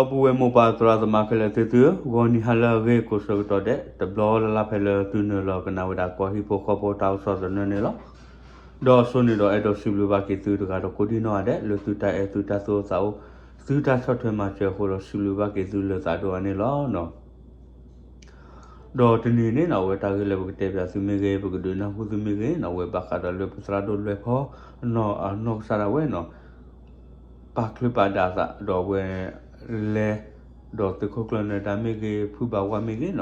ဒီပုၢ်ဝဲၢ်မိၢ်ပၢ်သရၣ်သမါခဲလၢာ်သ့ၣ်သုဧၢ, ဂီၤနံၤဟါလၢအဂ့ၤကိးဆၢကတီၢ်ဒဲး တဘျီလၢ်လၢ်ဖဲလၢသုနုာ်လီၤကနၣ်ဝဲဒၣ်ကီၢ်ဟံၣ်ဖိဃီဖိတၢ်ကစီၣ်သနၢၣ်န့ၣ်လီၤ. ဒီးအဆိန့ၣ်ဒီးအဲၣ်ဒိးစံးဘျုးဘၣ်က့ၤသုတဂၤဒီးကိးဒံနီၢ်ဂၤဒဲး လၢသုတၢ်အဲၣ်သုတၢ်သူၣ်အိၣ်သးအိၣ် သုတၢ်ဆီၣ်ထွဲမၤစၢၤအဃိဒီးစံးဘျုးဘၣ်က့ၤသုလၢသးဒိၣ်အါန့ၣ်လီၤ. ဒီးတနံၤန့ၣ်နီၣ် အဝဲတၢ်ဂ့ၢ်လၢပကတဲပၠးသုမ့ၢ်ဂ့ၤ ပကဒုးနၢ်ဟူသုမ့ၢ်ဂ့ၤနီၣ် အဝဲဘၣ်ဃးဒီးလၢပသရၣ်ဒိၣ်လွဲဖီနီၣ် အနီၢ်ကစၢ်ဒၣ်ဝဲနီၣ် ပာ်ချံးပာ်ဒၣ်အသး ဒီးအဝဲ လဲၤ ဒီးသုးခိၣ်ကျၢၢ်နၢၤဒါမ့ၢ်ဂ့ၤ ဖုဘၣ်ဝါမ့ၢ်ဂ့ၤနီၣ်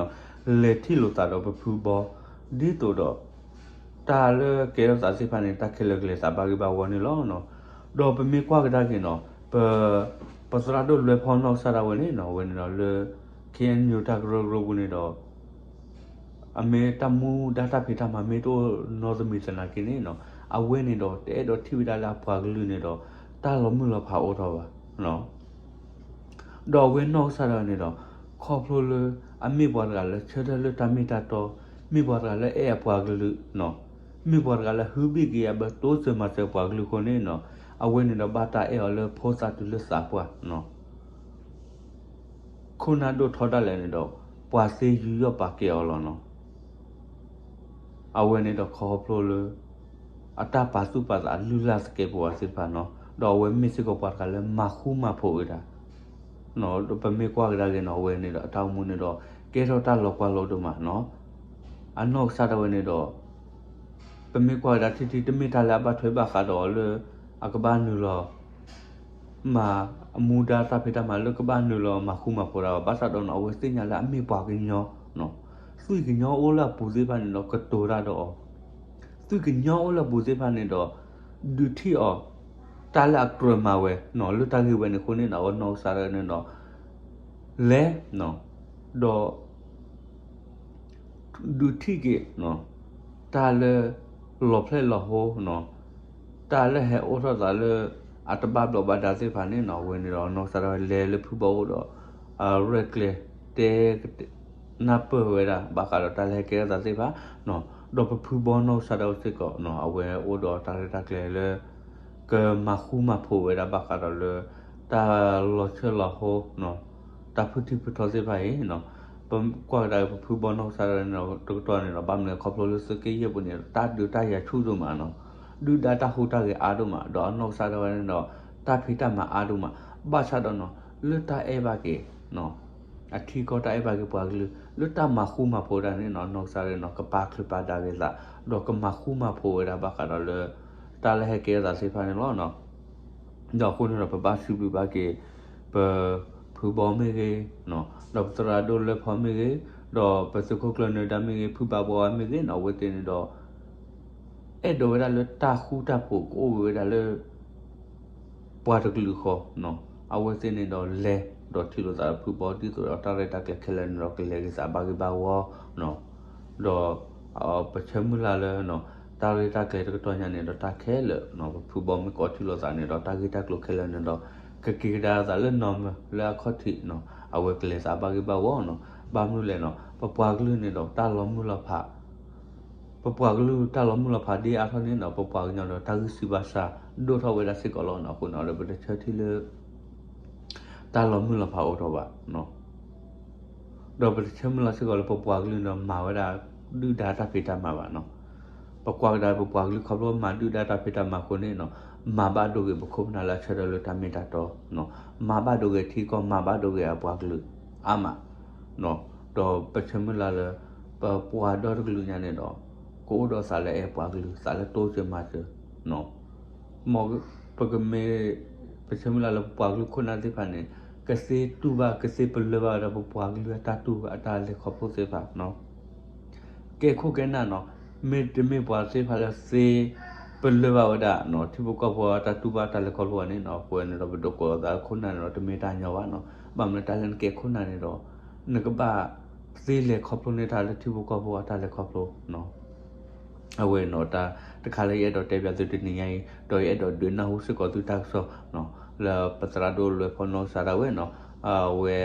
လဲၤထံၣ်လိာ်သးဒီးပဖုဘီ ဒ်သိးဒီး တၢ်လၢကဲထီၣ်သးသ့ၣ်တဖၣ်န့ၣ် တၢ်ခဲလၢာ်ကလဲၤသးဘၣ်ဂ့ၤဘၣ်ဝီန့ၣ်လီၤ. ဒီးပမ့ၢ်ကွၢ်ကဒါက့ၤနီၣ် ပ ပသရၣ်ဒိၣ်လွဲဖီနီၢ်ကစၢ်ဒၣ်ဝဲန့ၣ်နီၣ် အဝဲန့ၣ်ဒီးလၢ ခ့ၣ်အဲၣ်ယူၣ် တၢ်ကရၢကရိပူၤန့ၣ်ဒီး အမ့ၢ်တၢ်မူဒါတၢ်ဖံးတၢ်မၤမ့ၢ်တအိၣ်နီတမံၤသနာ်က့န့ၣ်နီၣ် အဝဲန့ၣ်ဒီးတအဲၣ်ဒိးထံၣ်ဝဲဒၣ်လၢအပှၤကလုာ်န့ၣ်ဒီး တၢ်လီၤမုၢ်လီၤဖးအိၣ်ထီၣ်ဘၣ်. ဒီးအဝဲနီၢ်ကစၢ်ဒၣ်ဝဲန့ၣ်ဒီး ခီဖျိလၢ အမ့ၢ်ပှၤတဂၤလၢဆၢထၢၣ်လၢတၢ်မ့ၢ်တၢ်တီ, မ့ၢ်ပှၤတဂၤလၢအဲၣ်အပှၤကလုာ်, မ့ၢ်ပှၤတဂၤလၢဟုဘ့ၣ်က့ၤအဘၢတိစၢၤမၤစၢၤပှၤကလုာ်အဃိန့ၣ်နီၣ် အဝဲန့ၣ်ဒီးဘၣ်တၢ်အဲၣ်အီၤလၢဖိသၣ်တုၤလၢသးပှၢ် ခိၣ်နၢ်ဒိၣ်ထီဒၣ်လဲာ်န့ၣ်ဒီး ပှၤသ့ယူးယီၣ်ပာ်ကဲအီၤလီၤနီၣ်. အဝဲန့ၣ်ဒီးခီဖျိလၢ အတၢ်ပာ်သူၣ်ပာ်သးလုၢ်လၢ်သကဲးပဝးသ့ၣ်တဖၣ်နီၣ် ဒီးအဝဲမ့ၢ်စ့ၢ်ကီးပှၤတဂၤလၢမၤဃူမၤဖိးဝဲဒၣ် ဒီးပမ့ၢ်ကွၢ်ကဒါက့ၤနီၣ် အဝဲန့ၣ်ဒီးအတၢ်အိၣ်မူန့ၣ်ဒီး ကဲထီၣ်တၢ်လီၤကွၢ်လိဒိၣ်မးနီၣ်. အနီၢ်ကစၢ်ဒၣ်ဝဲန့ၣ်ဒီး ပမ့ၢ်ကွၢ်ကဒါထံထံ တမ့ၢ်တၢ်လၢအဘၣ်ထွဲဘၣ်ဃးဒီးအီၤလၢ အကဘၣ်နုာ်လီၤ မၤအမူဒါတၢ်ဖံးတၢ်မၤလၢကဘၣ်နုာ်လီၤမၤဃူမၤဖိးတၢ်ဘၣ်. ဘၣ်ဆၣ်ဒီးနီၣ် အဝဲသ့ၣ်ညါလၢအမ့ၢ်ပှၤကညီ, သွံၣ်ကညီအိၣ်လၢအပူၤသ့ၣ်တဖၣ်န့ၣ်ဒီးကတိၤတၢ်ဒီးအီၤ, သွံၣ်ကညီအိၣ်လၢအပူၤသ့ၣ်တဖၣ်န့ၣ်ဒီး ဒုးထံၣ်အီၤ တၢ်လၢအကြၢးမၤဝဲနီၣ် လၢတၢ်ဂ့ၢ်ဝဲန့ၣ်အဃိန့ၣ်နီၣ် အဝဲနီၢ်ကစၢ်ဒၣ်ဝဲန့ၣ်ဒီး လဲၤ ဒီး ဒုးထံၣ်က့ၤ တၢ်လၢ လီၤဖျဲၣ်လီၤဟိ တၢ်လၢဟဲအိၣ်ထီၣ်သးလၢ အတဘၣ်ဘျီးဘၣ်ဒါသ့ၣ်တဖၣ်န့ၣ်နီၣ် အဝဲန့ၣ်ဒီးနီၢ်ကစၢ်ဒၣ်ဝဲလဲၤလၢဖုဘီအိၣ်ဒီး ရဲၣ်ကျဲၤတဲ နၢ်ပၢၢ်ဝဲဒၣ် ဘၣ်ဃးဒီးတၢ်လၢဟဲကဲထီၣ်သးသ့ၣ်တဖၣ် ဒီးပဖုဘီနီၢ်ကစၢ်ဒၣ်ဝဲစ့ၢ်ကီး အဝဲအိၣ်ဒီးတၢ်ရဲၣ်တၢ်ကျဲၤလၢ ကမၤဃူမၤဖိးဝဲဒၣ်ဘၣ်ဃးဒီးလၢ တၢ်လီၤဆၢလီၤဟိ တၢ်ဖုထံဖုထီသ့ၣ်တဖၣ်အံၤ ပကွၢ်ကဒါက့ၤပဖုဘီနီၢ်ကစၢ်ဒၣ်ဝဲန့ၣ်ဒီး တကတီၢ်န့ၣ်ဒီး ဘၣ်မနုၤလဲၣ်ခီဖျိလၢသုးက့ယဲၢ်ပူၤန့ၣ် တၢ်ဒုးတၢ်ယၤဆူၣ်ဒိၣ်မးနီၣ်, ဒုၣ်ဒါတၢ်ဟူးတၢ်ဂဲၤအါဒိၣ်မး ဒီးအနီၢ်ကစၢ်ဒၣ်ဝဲန့ၣ်ဒီး တၢ်ဖံးတၢ်မၤအါဒိၣ်မး ဘၣ်ဆၣ်ဒီးနီၣ် လၢတၢ်အဲၣ်ဘၣ်က့ၤ အထံကီၢ်တၢ်အဲၣ်ဘၣ်က့ၤပှၤကလုာ် လၢတၢ်မၤဃူမၤဖိးတၢ်န့ၣ်နီၣ် အနီၢ်ကစၢ်ဒၣ်ဝဲနီၣ် ကပာ်ချံးပာ်ဒါက့ၤသး ဒီးကမၤဃူမၤဖိးဝဲဒၣ်ဘၣ်ဃးဒီးလၢ တၢ်လၢဟဲကဲထီၣ်သးသ့ၣ်တဖၣ်န့ၣ်လီၤ. ဒီးအဃိန့ၣ်ဒီး ပဘၣ်စံးဘျုးဘၣ်က့ၤ ပ ဖုဘီမ့ၢ်ဂ့ၤ, ဒီးပသရၣ်ဒိၣ်လွဲဖီမ့ၢ်ဂ့ၤ, ဒီးပသုးခိၣ်ကျၢၢ်နၢၤဒါမ့ၢ်ဂ့ၤ, ဖုဘၣ်ဘီဝါမ့ၢ်ဂ့ၤနီၣ် အဝဲသ့ၣ်န့ၣ်ဒီး အဲၣ်ဒိးဝဲဒၣ်လၢတၢ်ဃူတၢ်ဖိးကအိၣ်ဝဲဒၣ်လၢ ပှၤတကလုာ်ဃီ, အဝဲသ့ၣ်န့ၣ်ဒီးလဲၤဒီးထံၣ်လိာ်သးဒီးဖုဘီ ဒ်သိးဒီးတၢ်ရဲၣ်တၢ်ကျဲၤခဲလၢာ်န့ၣ်ဒီးကလဲၤက့ၤသးဘၣ်ဂ့ၤဘၣ်ဝီ, ဒီး ပဆၢမုၢ်လၢ်လၢ တၢ်ရဲၣ်တၢ်ကျဲၤတကတီၢ်ညါန့ၣ်ဒီးတၢ်ခဲလၢာ် ပဖုဘီမ့ၢ်ကအိးထံၣ်လိာ်သးန့ၣ်ဒီးတၢ်ဂ့ၢ်တၢ်ကျိၤခဲလၢာ်န့ၣ်ဒီး ကက့ၤကဒါအသးလၢနီၢ်မၢလၢအခီၣ်ထံး, အဝဲကလဲၤသးဘၣ်ဂ့ၤဘၣ်ဝီနီၣ်, ဘၣ်မနုၤလဲၣ်နီၣ် ပပှၤကလုာ်န့ၣ်ဒီးတၢ်လီၤမုၢ်လီၤဖး ပပှၤကလုာ်တၢ်လီၤမုၢ်လီၤဖးဒ်အါထီၣ်န့ၣ်ဒီး ပပှၤကညီဒီးတၢ်ဂံၢ်စၢ်ဘါစၢ်ဒိၣ်ထီၣ်ဝဲဒၣ်စ့ၢ်ကီးလီၤနီၣ်. အဃိန့ၣ်ဒီးပတဆၢထံၣ်လၢ တၢ်လီၤမုၢ်လီၤဖးအိၣ်ထီၣ်ဘၣ်, ဒီးပတဆၢမုၢ်လၢ်စ့ၢ်ကီးလၢပပှၤကလုာ်န့ၣ်ဒီးမၤဝဲဒၣ် ဒုၣ်ဒါတၢ်ဖံးတၢ်မၤဘၣ်နီၣ်. ပကွၢ်ကဒါပပှၤကလုာ်ခီဖျိမၤဒုၣ်ဒါတၢ်ဖံးတၢ်မၤအဃိန့ၣ်နီၣ် မၤဘၣ်ဒိဂ့ၤပခိၣ်ပနၢ်လၢအဆၢထၢၣ်လၢတၢ်မ့ၢ်တၢ်တီ, မၤဘၣ်ဒိဂ့ၤထံကီၢ် မၤဘၣ်ဒိဂ့ၤအပှၤကလုာ်အါမး, ဒီးပဆၢမုၢ်လၢ်လၢ ပပှၤဒီတကလုာ်ညါန့ၣ်ဒီး ကအိၣ်ဒီးသးလၢအဲၣ်ပှၤကလုာ် သးလၢတိစၢၤမၤစၢၤ မ်ပကမ့ၢ် ပဆၢမုၢ်လၢ်လၢပပှၤကလုာ်ခိၣ်နၢ်သ့ၣ်တဖၣ်န့ၣ် ကသ့တူၢ်ဘၣ် ကသ့ပလၢၢ်ဘၣ်ဝဲဒၣ်ပပှၤကလုာ်အတၢ်တူၢ်အတၢ်လဲၤခီဖျိသ့ၣ်တဖၣ်, ကဲခိၣ်ကဲနၢ်နီၣ်, မ့တမ့ၢ်ပှၤသ့ၣ်တဖၣ်လၢသ့ ပလၢၢ်ဘၣ်ဝဲဒၣ် ထံဖိကီၢ်ဖိအတၢ်တူၢ်ဘၣ်တၢ်လဲၤခီဖျိဘၣ်န့ၣ်နီၣ် အဃိန့ၣ်ဒီးပဒိးကိးလီၤသးခိၣ်နၢ်န့ၣ်ဒီးတမ့ၢ်တၢ်ညီဘၣ်နီၣ်. ဘၣ်မနုၤတၢ်လၢနကဲခိၣ်နၢ်န့ၣ်ဒီး နကဘၣ်သ့လဲၤခီဖျိန့ၢ်တၢ်လၢထံဖိကီၢ်ဖိအတၢ်လဲၤခီဖျိ အဝဲနီၣ် တၢ်တခါလၢယအဲၣ်ဒိးတဲပၠးသုတနံၤညါအံၤ ဒီးယအဲၣ်ဒိးဒုးနၢ်ဟူစ့ၢ်ကီးသုတၢ်ကစီၣ် လၢပသရၣ်ဒိၣ်လွဲဖီနီၢ်ကစၢ်ဒၣ်ဝဲနီၣ် အဝဲ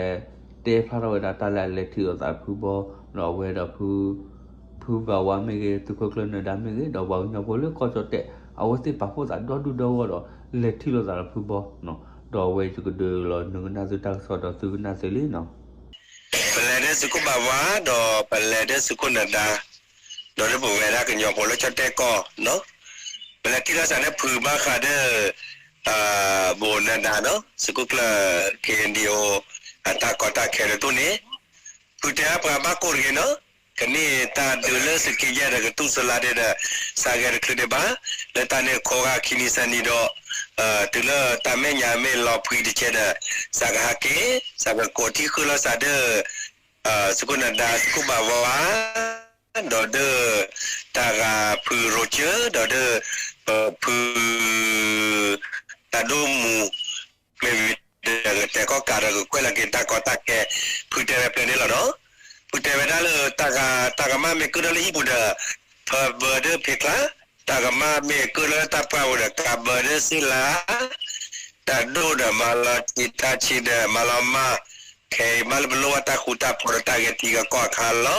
တဲဖျါထီၣ်ဝဲဒၣ်တၢ်လၢအလဲၤထံၣ်လိာ်သးဖုဘီ ဒီးအဝဲဒီးဖု ဖုဘၣ်ဝါမ့ၢ်ဂ့ၤ သုးခိၣ်ကျၢၢ်နၢၤဒါမ့ၢ်ဂ့ၤ ဒီးပှၤကညီဖိလၢကီၢ်ကၠီၣ်တဲၣ် အဝဲသ့ၣ်ပာ်ဖှိၣ်သးဒီဒူၣ်ဒီဂီၢ်ဒီး လဲၤထံၣ်လိာ်သးဒီးဖုဘီနီၣ်. ဒီးအဝဲယကဒုးလီၤနုာ်ကနၣ်သုတၢ်ကစီၣ်ဒီးသုကနၣ်သ့လံနီၤ. ပလဲၤဒၢသုးခိၣ်ဘၣ်ဝါ ဒီးပလဲၤဒၢသုးခိၣ်နဒါ ဒီးဒၢပဝဲဒၣ်ကညီဖိလၢကၠီၣ်တဲၣ်ကီၢ်နီၤ, ပလဲၤထံၣ်လိာ်သးဒီးဖုဘၣ်ဃးဒီး ဘိးနဒါနီၤ, သုးခိၣ်ကျၢၢ် ခ့ၣ်အဲၣ်ယူၣ် အတၢ်ကီတၢ်ခဲတတိၢ်န့ၣ် ဖုတဲပှၤဘၣ်ကိၢ်တဂ့ၤနီၤ, ကန့ၢ်တၢ်ဒုးလၢသုးက့ယဲၢ်ဒီးကတူၢ်စလါဒဲးဒီး စးဂဲၤတချုးဒံးဘၣ်, လၢတၢ်န့ၣ်အဃိဂၤခံနံၤစဲးနံၤဒီး တုၤလၢတၢ်မဲာ်ညါမ့ၢ်လီၤဖှံတကဲဒီး စးကဟးက့ၤ စးကကိးထံၣ်ဃုာ်လိာ်သးဒီး သုးခိၣ်နဒါ သုးခိၣ်ဘၣ်ဝါ ဒီးဒၢ တၢ်ဂၤဖုရိကၢၢ် ဒီးဒၢ ဖု တၢ်ဒိၣ်မူ မ့ၢ်ဝံၤဒီးကတဲာ်ကီၢ်ကးဒီးကကွဲးလီၤက့ၤတၢ်ကီတၢ်ခဲ ဖုတဲဝဲဖဲန့ၣ်လီၤနီၤ. ဖုတဲဝဲဒၣ်လၢ တၢ်ကမၣ်မ့ၢ်ကၢၣ်ထီၣ်လၢဟံၣ်ပူၤဒီး ဖၢဘၢဒၢဖံးချါ, တၢ်ကမၣ်မ့ၢ်ကၢၣ်ထီၣ်လၢတၢ်ပှၢ်ပူၤဒီး ကးဘၢဒၢစ့လါ တၢ်ဒိၣ်ဒီးမၤလီၤတံၢ်တၢ်ဆံးဒီးမၤလီၤမၢ်, ခဲအံၤဘၣ်လၢပလိၣ်ဘၣ်တၢ်ဃူတၢ်ဖိးဒီးတၢ်ဂဲၤထံဂဲၤကီၢ်အခါလီၤ.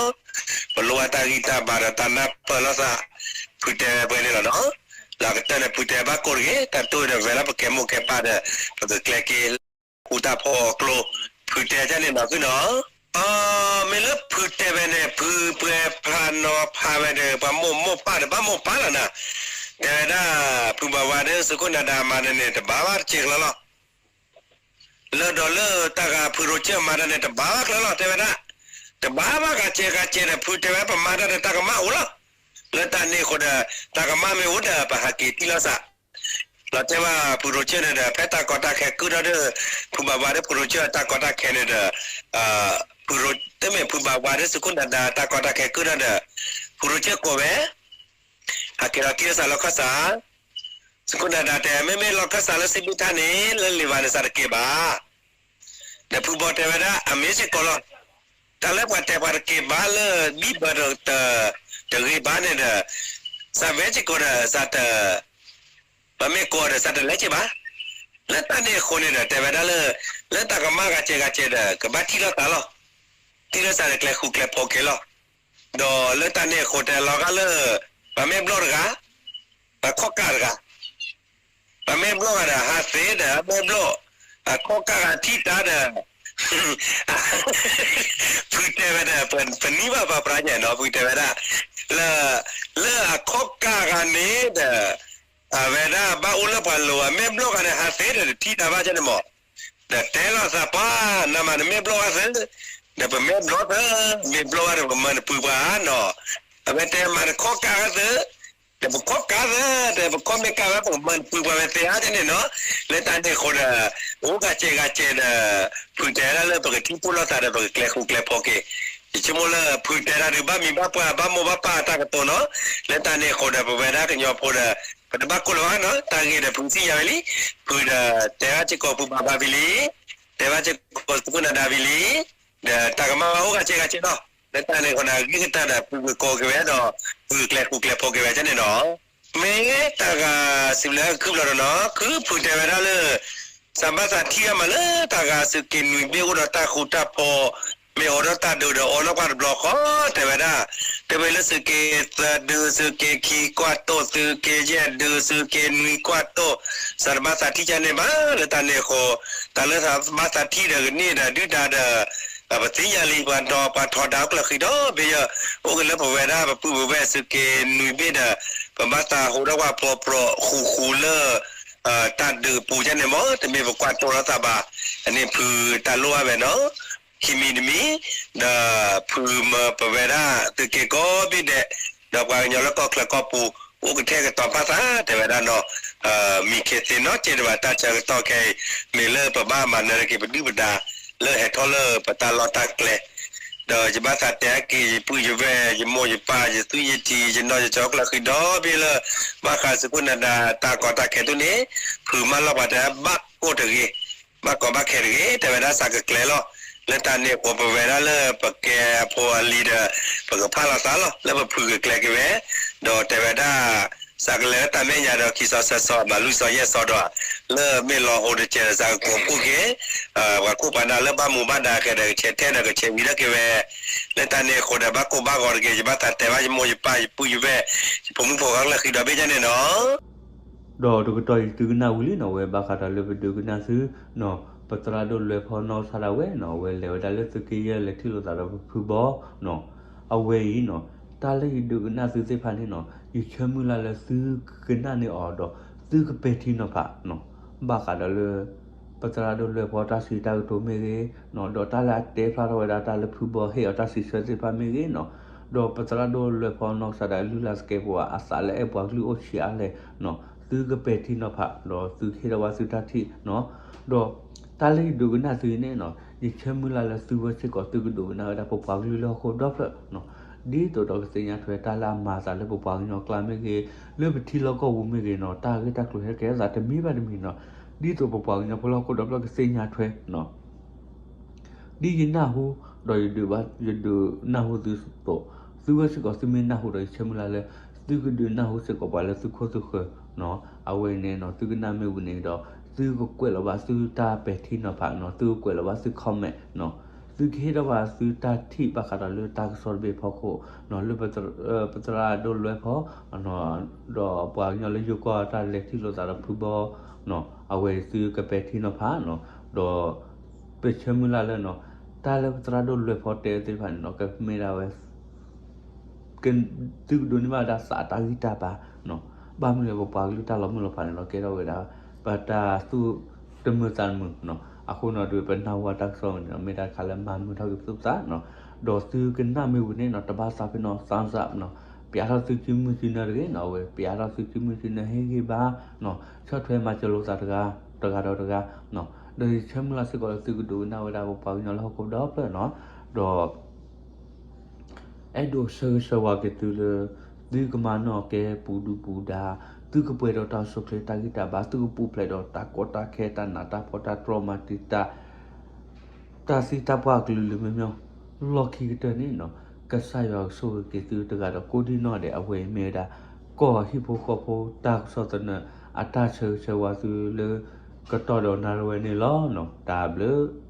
ပလိၣ်ဘၣ်တၢ်ဂံၢ်တၢ်ဘါဒီးတၢ်နၢ်ပၢၢ်လိာ်သး, ဖုတဲဝဲဖဲန့ၣ်လီၤနီၤ. လၢအကတၢၢ်န့ၣ် ဖုတဲဘၣ်ကိၢ်တဂ့ၤ, တၢ်တိၢ်ဒီးဝဲလၢပကဲမိၢ်ကဲပၢ်ဒီး ပကကျဲၤက့ၤလၢဃူတၢ်ဖိးအကျိၤ, ဖုတဲဒ်န့ၣ်နီၤဃုနီၤ. မ့ၢ်လၢဖုတဲဝဲန့ၣ် ဖုပှဲၤဖးနီၤဖးဝဲဒီး ပှၤမိၢ်မိၢ်ပၢ်ဒီးဘၣ်မိၢ်ပၢ်လီၤနၤ. တဲဝဲဒၣ် ဖုဘၣ်ဝါဒီးသုးခိၣ်နဒါမၤတၢ်န့ၣ် တဘၣ်ဘၣ်တစဲးကလီလီၤ. လၢဒီးလၢတၢ်ဂၤဖုရိကၢၢ်မၤတၢ်န့ၣ် တဘၣ်ဘၣ်ကျၢၤလီၤ တဲဝဲဒၣ်. တဘၣ်ဘၣ်ဂၤစဲးဂၤစဲးဒီး ဖုတဲဝဲပမၤတၢ်ဒီးတၢ်ကမၣ်အိၣ်လီၤ. လၢတၢ်န့ၣ်အဃိဒီး တၢ်ကမၣ်မ့ၢ်အိၣ်ဒီး ပဟးက့ၤထံၣ်လိာ်သး လီၤတဲာ်ဘၣ်ဖုရိကၢၢ်န့ၣ်ဒီး ဖဲတၢ်ကီတၢ်ခဲကၢၣ်ထီၣ်ဒီး ဖုဘၣ်ဝါဒီးဖုရိကၢၢ်အတၢ်ကီတၢ်ခဲန့ၣ်ဒီး တမ့ၢ်ဖုဘၣ်ဝါဒီးသုးခိၣ်နဒါတၢ်ကီတၢ်ခဲကၢၣ်ထီၣ်ဒီး ဖုရိကၢၢ်ကိးဝဲ ဟးက့ၤလီၤထံၣ်လိာ်သးလီၢ်ခၢၣ်စး သုးခိၣ်နဒါတဲ မ့မ့ၢ်လီၢ်ခၢၣ်စးလၢစံးဘံၣ်ထၣ်န့ၣ် လၢလံာ်ဝါန့ၣ် စးတက့ၤဘၣ်. ဒီးဖုဘီတဲဝဲဒၣ် အမ့ၢ်စ့ၢ်ကီးလီၤ. တၢ်လၢပှၤတဲပှၤတက့ၤဘၣ်လၢဘံၣ်ဘၢတဂ့ၤဘၣ်န့ၣ်ဒီး စးဝဲစ့ၢ်ကီးဒီး စးတ ပမ့ၢ်ကိးဒီး စးတလဲၤက့ၤဘၣ်. လၢတၢ်န့ၣ်အဃိန့ၣ်ဒီး တဲဝဲဒၣ်လၢ လၢတၢ်ကမၣ်ဂၤစဲးဂၤစဲးဒီး ကဘၣ်ထံၣ်လိာ်သးလီၤ. ထံၣ်လိာ်သးဒီးကျဲဃူကျဲဖိးက့ၤလီၤ. ဒီးလၢတၢ်န့ၣ်အဃိတဲလီၤဂာ်လၢ ပှၤမဲာ်ဘျီၣ်တဂၤ, ပှၤခီၣ်ကၢ်တဂၤ, ပှၤမဲာ်ဘျီၣ်ဂၤဒီး ဟးသ့ဒီး မဲာ်ဘျီၣ်, အခီၣ်ကၢ်ဂၤထံၣ်တၢ်ဒီး ဖုတဲဝဲဒၣ် ပနံၤဘၣ်ပှၤပြးညါနီၤ ဖုတဲဝဲဒၣ် လၢ လၢအခီၣ်ကၢ်ဂၤန့ၣ်ဒီး အဝဲဒၣ်ဘၣ်အိၣ်လၢပှၤလိၤ အမဲာ်ဘျီၣ်ဂၤန့ၣ် ဟးသ့ဒီးတထံၣ်တၢ်ဘၣ်န့ၣ်မး ဒီးတဲလိာ်သးပှၤ နမၤနမဲာ်ဘျီၣ်ဂၤသ့, ဒီးပမဲာ်ဘျီၣ်သ့, မဲာ်ဘျီၣ်ဂၤဒီးပကမၤနပုၢ်ပှၤနီၤ, အဝဲတဲမၤနခီၣ်ကၢ်ဂၤသ့, ဒီးပခီၣ်ကၢ်သ့, ဒီးပခီၣ်မဲာ်ကၢ်ဝဲ ပကမၤနပုၢ်ပှၤဝဲသ့ဧါန့ၣ်နီၤ, လၢတၢ်န့ၣ်အဃိဒီး အိၣ်ဂၤစဲးဂၤစဲးဒီး ဖုတဲဒၣ်လၢပကထံၣ်လိာ်သးဒီးပကကျဲဃူကျဲဖိးက့ၤ, ယဆိကမိၣ်လၢဖုတဲဒၣ်ဒုးဘၣ်မံၤဘၣ်ပှၢ်ဘၣ်မိၢ်ဘၣ်ပၢ်အတၢ်ကတိၤနီၤ, လၢတၢ်န့ၣ်အဃိဒီး ပဝဲဒၣ်ကညီဖိဒီး ပတဘၣ်ကိၢ်လီၤဘၣ်နီၤ, တၢ်ဂ့ၢ်ဒီးဖုသ့ၣ်ညါဝဲလံ, ဖုဒီးတဲဘၣ်စ့ၢ်ကီးဖုဘၣ်ဘၣ်ဖံလံ, တဲဘၣ်စ့ၢ်ကီးသုးခိၣ်နဒါဖံလံ, ဒီးတၢ်ကမၣ်အိၣ်ဂၤစဲးဂၤစဲးလီၤ, လၢတၢ်န့ၣ်အဃိဒီး အဂ့ၢ်ကတၢၢ်ဒီး ဖုကကိးက့ၤဝဲဒီး ဖုကျဲဃူကျဲဖိးက့ၤဝဲန့ၣ်နီၤ, မ့ၢ်တၢ်ဂၤစံးဘျုးလၢခုၣ်ဖျိးဒီးနီၤ, ခုၣ်ဖုတဲဝဲဒၣ်လၢ စးဘၣ်သးထံၣ်အမးလၢတၢ်ဂၤသုးက့နွံဘ့ၣ်အိၣ်ဒီးတၢ်ဃူတၢ်ဖိး, မ့ၢ်အိၣ်ဒီးတၢ်ဒုးဒီးအီလီၤကွၢ်တဘျီဃီ, တဲဝဲဒၣ်, တမ့ၢ်လၢသုးက့သၢဒုး သုးက့ခံကွၢ်တိၢ် သုးက့ယဲၢ်ဒုး သုးက့နွံကွၢ်တိၢ်, စးတဘၣ်သးထံၣ်ကန့ၣ်ဘၣ်, လၢတၢ်န့ၣ်အဃိ, တၢ်လၢစးဘၣ်သးထံၣ်ဒီးကန့ၢ်ဒီးဒုၣ်ဒါဒီး ပသ့ၣ်ညါလံ ပှၤဒီးပှၤထီဒါအိၣ်ကျၢၢ်ဃံဒီဘ့ၣ်ယဲၢ်, အိၣ်က့ၤလၢပဝဲဒၣ်ပပုၢ်ပဝဲၢ်သုးက့နွံဘ့ၣ်ဒီး ပဘၣ်သးဟူးဒီးပှၤပျီပျီဃူဃူလၢ တၢ်ဒုးအပူၤန့ၣ်မး, တမ့ၢ်ပကွၢ်တိၢ်လိာ်သးဘၣ်, အန့ၣ်ဖုတၢ်လိၣ်ဘၣ်ဝဲနီၤ, ခံမံၤတမံၤ, ဒီးဖုမၢပဝဲဒၣ်သုးက့ကိးဘ့ၣ်ဒဲး, ဒီးပှၤကညီလၢကီၢ်ချၢကီၢ်ပူၤ အိၣ်ကထဲကတီၤပာ်သး တဲဝဲဒၣ်နီၤ, မံၤခဲသ့နီတစဲးဒံးဘၣ် တၢ်ဆၢကတီၢ်ခဲအံၤ, မ့ၢ်လၢပဘၣ်မၤနၢၤက့ၤပဒုၣ်ပဒါ လၢဟဲထီၣ်လၢပတၢ်လီၢ်တၢ်ကျဲ ဒီးယဘၣ်သးတဲက့ၤ ယပုၢ်ယဝဲၢ် ယမိၢ်ယပၢ် ယသွံၣ်ယထံး ယနီၢ်ယကီၢ်ကျၢၢ်ဃံဒီဘ့ၣ်လၢ ဘၣ်ဃးသုးခိၣ်နဒါတၢ်ကီတၢ်ခဲတဖၣ်န့ၣ်, ဖုမၢလီၤပှၤတဲဘၣ်ကိၢ်တဂ့ၤ, ဘၣ်ကီဘၣ်ခဲတဂ့ၤ, တဲဝဲဒၣ်စးကကျဲၤလီၤ, လၢတၢ်န့ၣ်အဃိပဝဲဒၣ်လၢပကဲအဖိအလံၤဒီး ပကဖးလိာ်သးလီၤ လၢပဖုကကျဲၤက့ၤဝဲ, ဒီးတဲဝဲဒၣ် စးကလဲၤလၢတၢ်မဲာ်ညါဒီးခံစီၤသၢစီၤ မၤလွံၢ်စီၤယဲၢ်စီၤဒီး လၢမ့ၢ်လီၤဟိတစဲးဒီးစးကကိးဖှိၣ်က့ၤ ပှၤခိၣ်ပှၤနၢ်လၢဘၣ်မူဘၣ်ဒါဃဲၤဒီးကဆဲးထဲဒီးကဆဲးဝံၤဒၣ်က့ၤဝဲ, လၢတၢ်န့ၣ်အဃိဒီးဘၣ်ကိၢ်ဘၣ်ဂီၤတဂ့ၤ, ယဘၣ်သးတဲဘၣ်ယမိၢ်ယပၢ် ယပုၢ်ယဝဲၢ် ယဖိမုၣ်ဖိခွါကျၢၢ်ဃံဒီဘ့ၣ်န့ၣ်နီၤ. ဒီးတကတီၢ်အံၤသုကနၣ်ဝံၤလံနီၤ, အဝဲဘၣ်ဃးဒီးလၢပဒုးကနၣ်သုနီၤ, ပသရၣ်ဒိၣ်လွဲဖီနီၢ်ကစၢ်ဒၣ်ဝဲနီၤ, အဝဲလဲၤဝဲဒၣ်လၢသုးက့ယဲၢ် လဲၤထံၣ်လိာ်သးဒီးပဖုဘီနီၤ, အဝဲအံၤနီၤ, တၢ်လၢယဒုးကနၣ်သုသ့ၣ်တဖၣ်န့ၣ်နီၤ, ယဆၢမုၢ်လၢ်လၢသုကနၣ်န့ၢ်အီၤဒီး သုကပဲာ်ထံနီၤဖးနီၤ, ဘၣ်ဃးဒီးလၢ ပသရၣ်ဒိၣ်လွဲဖီတၢ်စံးတၢ်ကတိၤမ့ၢ်ဂ့ၤနီၤ, ဒီးတၢ်လၢအတဲဖျါထီၣ်ဝဲဒၣ်တၢ်လၢဖုဘီဟ့ၣ်အီၤတၢ်စံးဆၢသ့ၣ်တဖၣ်မ့ၢ်ဂ့ၤနီၤ, ဒီးပသရၣ်ဒိၣ်လွဲဖီနီၢ်ကစၢ်ဒၣ်လုၢ်လၢ်သကဲးပဝးအသးလၢအဲၣ်ပှၤကလုာ်အိၣ်ဆံးအါလဲၣ်နီၤ, သုကပဲာ်ထံနီၤဖး ဒီးသုကဟ့ၣ်ထီၣ်ဘၣ်သုတၢ်ထံၣ်နီၤ, ဒီးတၢ်လၢယဒုးကနၣ်သုအံၤန့ၣ်နီၤ, ယဆၢမုၢ်လၢ်လၢသုဝဲစ့ၢ်ကီးသုကဒုးကနၣ်ဝဲဒၣ်ပပှၤကလုာ်လၢဟီၣ်ခိၣ်ဒီဖျၢၣ်နီၤ, ဒ်သိးဒီးကသ့ၣ်ညါထွဲတၢ်လၢအမၤအသးလၢပပှၤကညီကျါမ့ၢ်ဂ့ၤ, လၢပထံလီၢ်ကီၢ်ပူၤမ့ၢ်ဂ့ၤနီၤ, တၢ်ဂ့ၢ်တၢ်ကျိၤဟဲကဲထီၣ်သးတမံၤဘၣ်တမံၤနီၤ, ဒ်သိးပပှၤကညီဖိလၢဟီၣ်ခိၣ်ဒီဖျၢၣ်ကသ့ၣ်ညါထွဲနီၤ ဒ်ယနၢ်ဟူ ဒီးယဒုးဘၣ် ယဒုးနၢ်ဟူသုအသိး, သုဝဲစ့ၢ်ကီးသုမ့ၢ်နၢ်ဟူဒီးယဆၢမုၢ်လၢ်လၢ သုကဒုးနၢ်ဟူစ့ၢ်ကီးပှၤလၢသုခိၣ်သုဃၢၤနီၤ, အဝဲအံၤန့ၣ်နီၤ သုကနၣ်မ့ၢ်ဝံၤန့ၣ်ဒီး သုကကွဲးလီၤဘၣ်သုတၢ်ပဲာ်ထံနီၤဖးနီၤ, သုကကွဲးလီၤဘၣ်သု comment နီၤ, သုကဟ့ၣ်ထီၣ်ဘၣ်သုတၢ်ထံၣ်ဘၣ်ဃးဒီးလၢတၢ်ကစီၣ်တဘ့ၣ်အဖီခိၣ်နီၤ, လၢပသရၣ်ဒိၣ်လွဲဖီ ဒီးပှၤကညီလၢယိၤကီၢ်တၢ်လဲၤထံၣ်လိာ်သးဒီးဖုဘီနီၤ, အဝဲသုကပဲာ်ထံနီၤဖးနီၤ, ဒီး ပဆၢမုၢ်လၢ်လၢနီၤ, တၢ်လၢပသရၣ်ဒိၣ်လွဲဖီတဲသ့ၣ်တဖၣ်န့ၣ်နီၤ ကမ့ၢ်ဒၣ်ဝဲ သုကဒိးန့ၢ်ဘၣ်ဝဲဒၣ်သးတၢ်ဂံၢ်တၢ်ဘါနီၤ, ဘၣ်မနုၤလဲၣ်ပပှၤကလုာ်တၢ်လီၤမုၢ်လီၤဖးန့ၣ်နီၤ ကဲထီၣ်ဝဲဒၣ် ပတၢ်သူၣ်တမုာ်သးတမုာ်နီၤ, အဃိနီၤဒီးပနၢ်ဟူဝဲတၢ်ကစီၣ်န့ၣ်နီၤ မ့ၢ်တၢ်တခါလၢမၤမုာ်ထီၣ်က့ၤပသူၣ်ပသးနီၤ, ဒီးသုကနၣ်မ့ၢ်ဝံၤန့ၣ်နီၤ တဘၣ်သးဖဲနီၤ thumbs up နီၤ, ပျးထီၣ်သုစုမုၢ်စုနၢတဂ့ၤနီၤ, အဝဲပျးထီၣ်သုစုမုၢ်စုနၢဟ့ၣ်ဂံၢ်ဘါနီၤ, ဆီၣ်ထွဲမၤစၢၤလိာ်သးတဂၤ တဂၤဒီးတဂၤနီၤ, ဒီးယဆၢမုၢ်လၢ်စ့ၢ်ကီးလၢသုကဒုးကနၣ်ဝဲဒၣ်ပပှၤကညီလၢဟီၣ်ခိၣ်ဒီဖျၢၣ်နီၤ, ဒီး အဲၣ်ဒိးဆၢဂ့ၤဆၢဝါက့ၤသုလၢ သုကမၤနီၣ်ကဲပူၤဒုၣ်ပူၤဒါ, သုကပှဲၤဒီးတၢ်အိၣ်ဆူၣ်အိၣ်ချ့တၢ်ဂံၢ်တၢ်ဘါ, သုကပူၤဖျဲးဒီးတၢ်ကီတၢ်ခဲ တၢ်နးတၢ်ဖှီၣ် တၢ်တြီမၤတံာ်တာ် တၢ်သံတၢ်ပှၢ်အကလုာ်ကလုာ်မ့ၢ်မ့ၢ်, လီၢ်ခံကတၢၢ်န့ၣ်နီၤ ကစၢ်ယွၤကဆိၣ်ဂ့ၤက့ၤသုတဂၤဒီးကိးဒံနီၢ်ဒဲး အဝဲအံၤမ့ၢ်ဝဲဒၣ် ကီၢ်ဟံၣ်ဖိဃီဖိတၢ်ကစီၣ်သနၢၣ် အတၢ်ဆၢဂ့ၤဆၢဝါသုလၢ ကတီၢ်ဒီးနၤတဝဲန့ၣ်လီၤ. တၢ်ဘျုး